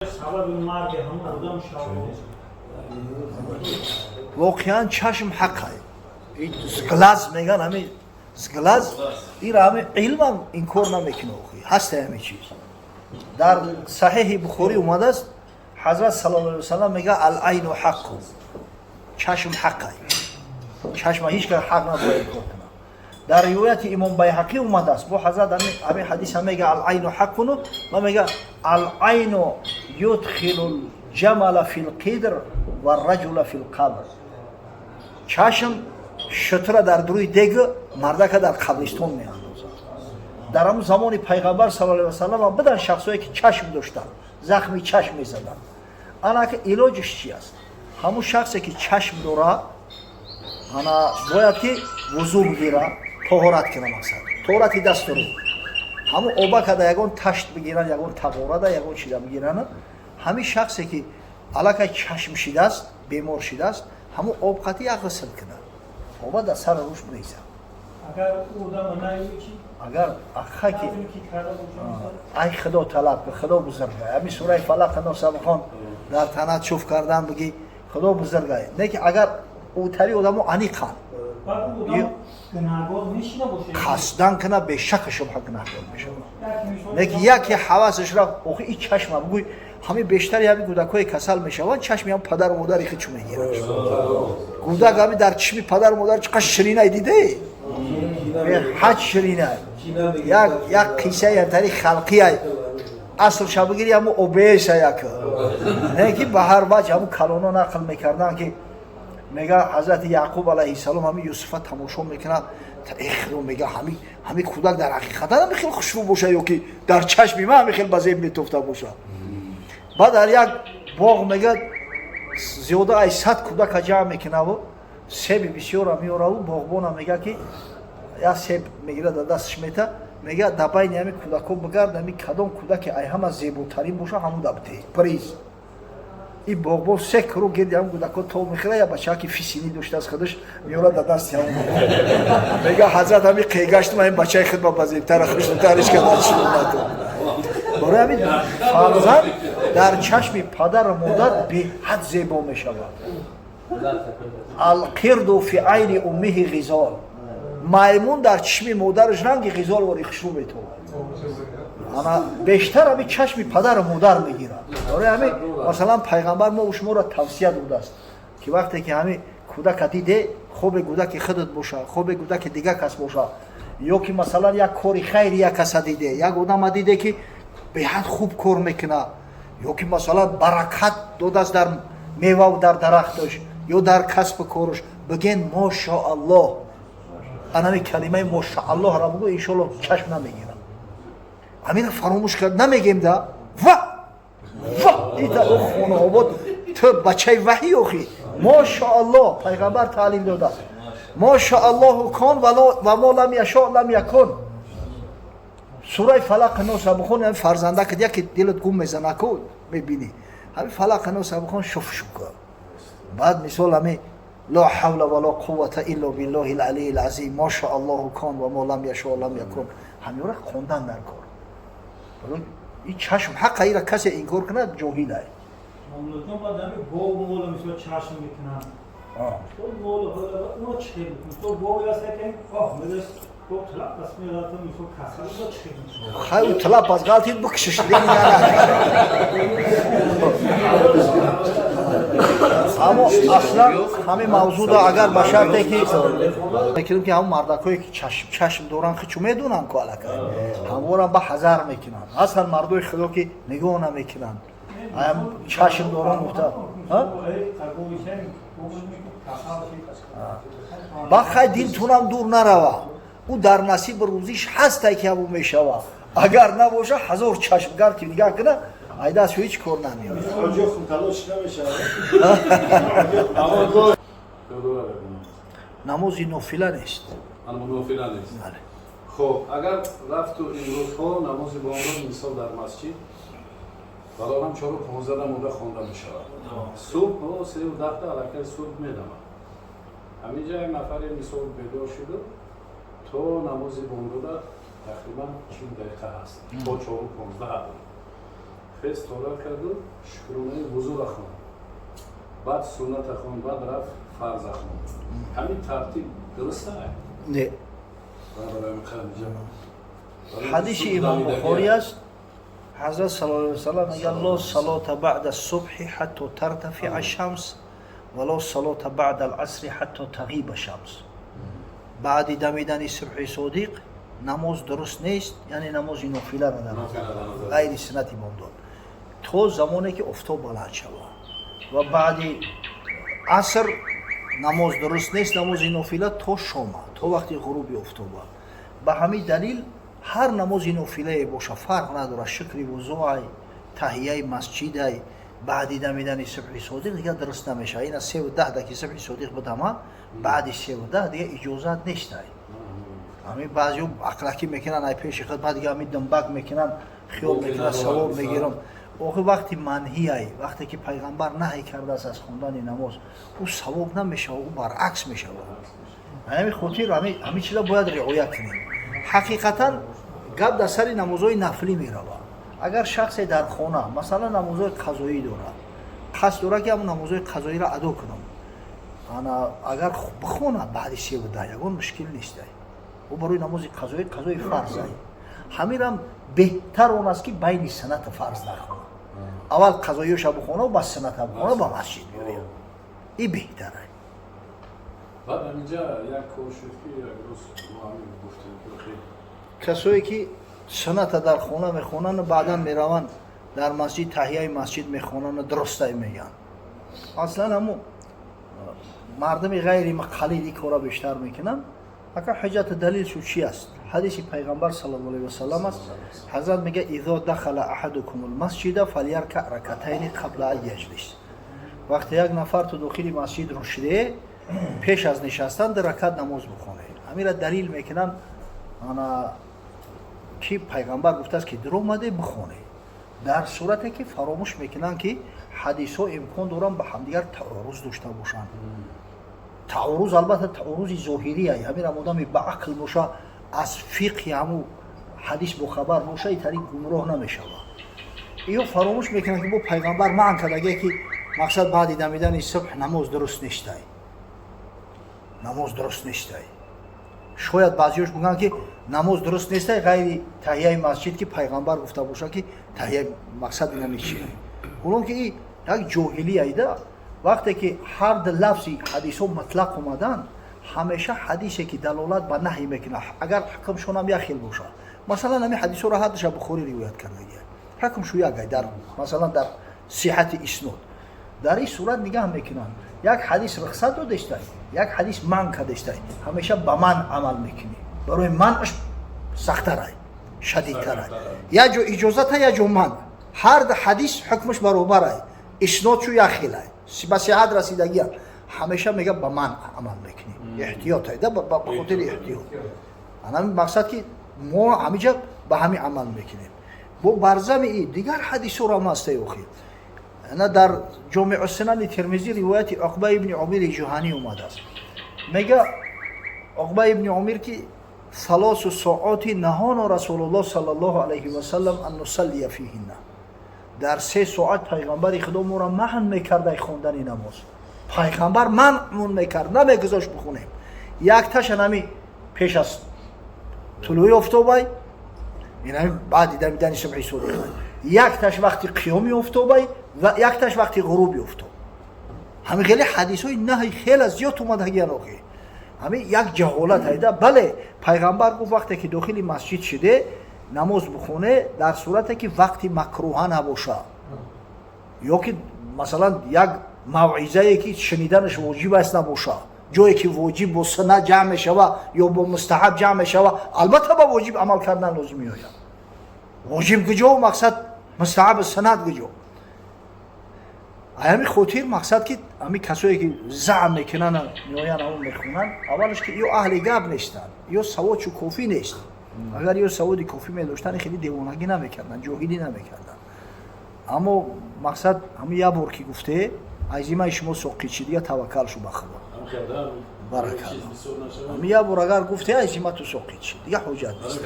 Сабаби марги ҳамон одам шавад. Воқеан, чашм ҳаққай. Сглаз меган, ҳами сглаз ира ҳами илмам инкор намекуна. Охи, ҳаста ҳами чиз. Дар Саҳеҳи Бухорӣ омадааст, Ҳазрат саллаллоҳу алайҳи васаллам мега: العين حق. Чашм ҳаққай, чашма ҳеҷ кас ҳақ набояд инкор кунад. Дар ривояти Имом Байҳақӣ омадааст, бо Ҳазрат ҳамин ҳадиса мега: العين حق ва мега: العين يدخل الجمل في القدر والرجل في القبر. Чашм шутра дар дуруи дег, мардака дар қабристон меандозад. Дар ҳамун замони Пайғамбар саллаллоҳу алайҳи васаллам будан шахсое, ки чашм доштанд, захми чашм мезаданд. Анака илоҷиш чи аст? Ҳамун шахсе, ки чашм дорад, ана бояд ки вузӯ бигира, тоҳорат кина, мақсад тоҳорати дасту рӯ. Ҳамун обакада ягон ташт бигиранд, ягон тағорада, ягон чиза бигиранд. Ҳамин шахсе, ки аллакай чашм шидааст, бемор шидааст, ҳамун об қати як ғусл кунад, оба дар сари рӯш брезад. Агар одама наёи чи? Агар ахаки ки карда бошад. Ай, Худо талаб ки, Худо бузургай. Ҳамин сураи Фалақ, Носа бихон, дар танат чуф кардан бигӣ, Худо бузургай. Не ки агар ӯтари одамо аниқанд. Баъд одам гунаҳгор мешида бошад? Қасдан кина, бешакка шубҳа гунаҳгор мешавад. Як мисол. Не ки яке ҳавасаш рафт. Охи, и чашма бугӯй, ҳамин бештари ҳамин кӯдакҳое касал мешаванд, чашми ҳам падару модари худчу мегиранд. Кӯдак ҳами дар чишми падару модар чӣ қадр ширинай, диде, ҳаҷ ширинай. Як қиссаи ҳамтари халқиай, асл шабигири ҳаму обеса як не ки ба ҳар ваҷ ҳаму калоно нақл мекарданд, ки мега, Ҳазрати Яъқуб алайҳиссалом ҳами Юсуфа тамошо мекунад. Э, Худо, мега, ҳами кӯдак дар ҳақиқатан ҳами хел хушрӯ боша ё ки дар чашми ман ҳами хел ба зеб метофта боша? Баъд дар як боғ, мега, зиёда ай 100 кӯдака ҷамъ мекунаву себи бисёра меораву боғбона мега, ки як себ мегирад, дар дасташ мета, мега: «Дар байни ҳами кӯдакҳо бигард, ҳами кадом кӯдаке ай ҳама зеботарин боша, ҳамун да битеҳ приз». И боғбон се круг гирди ҳамун кӯдакҳо то мехӯра, я бачаки фисинӣ доштааст, худаш меорад дар дасти ҳамун. Мега, Ҳазрат ҳами қегаштум, ҳамин бачаи худма ба зебтара, хушнутариш карда шунато. Барои ҳамин фарзанд дар чашми падару модар беҳад зебо мешавад. القرد في عين أمه غزال. Маймун дар чишми модараш ранги ғизол вори хушрӯ метобад. Ана бештар ҳами чашми падару модар мегирад. Барои ҳамин, масалан, Пайғамбар мо шуморо тавсия додааст, ки вақте ки ҳами кӯдака диде, хобе кӯдаки худат боша, хобе кӯдаки дигар кас боша, ё ки масалан як кори хайри як каса диде, як одама диде, ки беҳад хуб кор мекунад, ё ки масалан баракат додааст дар мевау дар дарахташ ё дар касбу кораш, бигӯен: «Мошоаллоҳ». Анами калимаи «мошоаллоҳ»ро бугӯ, иншоалло чашм намегирад. Ҳамина фаромӯш кард намегем да ва ва ита хонаобод, ту бачаи ваҳӣ. Охи, мошоаллоҳ, Пайғамбар таълим додааст: ما شاء الله كان وما لم يشأ لم يكن. Сураи Фалақ, Носа бихон, ҳами фарзанда кад яке дилат гум мезанаку, мебинӣ, ҳами Фалақ, Носа бихон, шуф шука. Баъд мисол ҳами لا حول ولا قوة إلا بالله العلي العظيم، ما شاء الله كان وما لم يشأ لم يكن. Ҳамёра хондан дар кор. И чашм ҳаққа, ира касе инкор кунад, ҷоҳилай. Мамлакон баъд ҳами гов мола мисол чашм мекунанд. Мол оно чӣ хел? Мисол, гови аст, яке оҳ медаш, гов тилаб пас меғалта, мисол касал бо чӣ хел? Хай, ӯ тилаб пас ғалтид, бикшиш. Аммо аслан ҳамин мавзӯъда агар ба шарте ки мекунем, ки ҳамон мардакҳое, ки чашм доранд, хичу медонанд ку, аллакай ҳамворам ба ҳазар мекунанд. Ҳастанд мардои Худо, ки нигоҳ намекунанд, чашм доранд гуфта. Ба хай, дилтунам дур нарава, ӯ дар насиби рӯзиш ҳастай, ки ҳамун мешава. Агар набоша, ҳазор чашмгар ки нигаҳ куна, айдас ҳеҷ кор намеояд. Намози нофила нест. Нофила нест. Хоб, агар рафту имрӯзҳо намози бомдод, мисол, дар масҷид балорам 4:15 намуда хонда мешавад, субҳ 3:10 аллакай субҳ медамад. Ҳаминҷа як нафаре, мисол, бедор шуду то намози бомдода тақрибан 40 дақиқа ҳаст, то 4:15. Хез тоҳорат карду шукронаи вузура хонд, баъд сунната хонд, баъд рафт фарза хонд. Ҳамин тартиб дуруст? Не. Ҳадиси Имом Бухорӣ аст. Ҳазрат саллаллоҳу алайҳи васаллам мегӯяд: لا صلاة بعد الصبح حتى ترتفع الشمس ولا صلاة بعد العصر حتى تغيب الشمس. Баъди дамидани субҳи содиқ намоз дуруст нест, яъне намози нофиларо дар ғайри суннати бомдод, то замоне ки офтоб баланд шавад, ва баъди аср намоз дуруст нест, намози нофила, то шома, то вақти ғуруби офтоба. Ба ҳамин далил ҳар намози нофилае боша, фарқ надорад, шукри вузӯай, таҳияи масҷидай, баъди дамидани субҳи содиқ дигар дуруст намешавад. Ина 3:10 да ки субҳи содиқ бидама, баъди 3:10 дигар иҷозат нестай. Ҳамин баъзеҳо ақлакӣ мекунанд, ай пеши худ баъд дига ҳамин думбак мекунанд, хиёл мекунанд савоб мегирам. Охир вақти манҳиай, вақте ки пайғамбар наҳй кардааст аз хондани намоз, ӯ савоб намешавад, ӯ баръакс мешавад. Ҳамин хотир ҳамин чиза бояд риоя кунем. Ҳақиқатан гап дар сари намозҳои нафлӣ меравад. Агар шахсе дар хона, масалан, намозҳои қазоӣ дорад, қасд дорад ки ҳамон намозҳои қазоиро адо кунам, ана агар бихонад баъди 3:10, ягон мушкил нестай. Ӯ барои намози қазоӣ, қазои фарзай, ҳаминам беҳтар он аст, ки байни сунната фарз нахонад, аввал қазоиёша бихона, ба сунната бихона, ба масҷид биёяд, и беҳтарай. Баъд ҳаминҷа як кор шуд, ки як рӯз мо ҳамин гуфтем, ки касое ки сунната дар хона мехонанд, баъдан мераванд дар масҷид таҳияи масҷид мехонанд, дурустай мегӯянд. Аслан ҳамун мардуми ғайри муқаллид ин кора бештар мекунанд. Ака, ҳуҷҷату далилшу чи аст? Ҳадиси пайғамбар саллаллоҳу алайҳи васаллам аст. Ҳазрат мега: إذا دخل أحدكم المسجد فليركع ركعتين قبل أن يجلس. Вақте як нафар ту дохили масҷид рушиде, пеш аз нишастан ду ракат намоз бихоне. Ҳамира далил мекунанд, ана ки пайғамбар гуфтааст, ки дуромаде, бихоне. Дар сурате ки фаромӯш мекунанд, ки ҳадисҳо имкон доранд ба ҳамдигар таоруз дошта бошанд. Таоруз, албатта, таорузи зоҳирия. Ҳамирам одами ба ақл боша, аз фиқҳи ҳаму ҳадис бохабар боша, и тариқ гумроҳ намешавад. Иё фаромӯш мекунанд, ки бо пайғамбар манъ кардагие, ки мақсад баъди дамидани субҳ намоз дуруст нестай, намоз дуруст нестай. Шояд баъзиёш мегӯянд, ки намоз дуруст нестай ғайри таҳияи масҷид, ки пайғамбар гуфта бошад, ки таҳия мақсад инами чия. Ҳолон ки и як ҷоҳилияйда. Вақте ки ҳар ду лафзи ҳадисҳо мутлақ омаданд, ҳамеша ҳадисе ки далолат ба наҳй мекунад, агар ҳукмшонам як хел бошад, масалан, ҳамин ҳадисҳоро ҳардуша Бухорӣ ривоят кардагия, ҳукмшу як ай дар, масалан, дар сиҳати иснод, дар ин сурат нигаҳ мекунанд: як ҳадис рухсат додестай, як ҳадис манъ кардестай, ҳамеша ба манъ амал мекунӣ, барои манъаш сахтарай, шадидтарай. Як ҷо иҷозата, як ҷо манъ, ҳар ду ҳадис ҳукмаш баробарай, иснодшу як хелай, ба сиҳат расидагиам, ҳамеша мега ба манъ амал мекунӣ, эҳтиётай да, ба хотири эҳтиёт. Ана мақсад ки мо ҳамиҷа ба ҳамин амал мекунем. Бо барзами и дигар ҳадисҳоро ҳам ҳастай. Охир ана дар Ҷомеъу Сунани Термизӣ ривояти Уқба ибни Омири Ҷуҳанӣ омадааст. Мега Уқба ибни Омир, ки ثلاث ساعات نهانا رسول الله صلى الله عليه وسلم أن نصلي فيهن. Дар 3 соат пайғамбари худо моро манъ мекард хондани намоз. Пайғамбар манъмон мекард, намегузошт бихонем. Якташа нами пеш аз тулӯи офтобай, инами баъди дамидани субҳи содиқай, якташ вақти қиёми офтобай ва якташ вақти ғуруби офтоб. Ҳамин хеле ҳадисҳои наҳй хеле зиёд омадагиян. Охи ҳамин як ҷаҳолат айда. Бале, пайғамбар гуфт, вақте ки дохили масҷид шиде, намоз бихоне, дар сурате ки вақти макрӯҳа набоша ё ки, масалан, як мавъизае ки шуниданаш воҷиб аст набоша. Ҷое ки воҷиб бо суннат ҷамъ мешава ё бо мустаҳаб ҷамъ мешава, албатта ба воҷиб амал кардан лозим меояд. Воҷиб куҷо, мақсад мустаҳаб суннат куҷо? Ҳамин хотир мақсад ки ҳамин касое ки заъм мекунанд, меоянд, ҳамон мехонанд, аввалаш ки ё аҳли гап нестанд, ё саводшу кофӣ нест. Агар ё саводи кофӣ медоштанд, хеле девонагӣ намекарданд, ҷоҳилӣ намекарданд. Аммо мақсад ҳамин як бор ки гуфте, азимаи шумо соқит шид, дига таваккал шу ба Худо, баракалло. Ҳамин як бор агар гуфте, азимату соқит шид, дига ҳоҷат нест.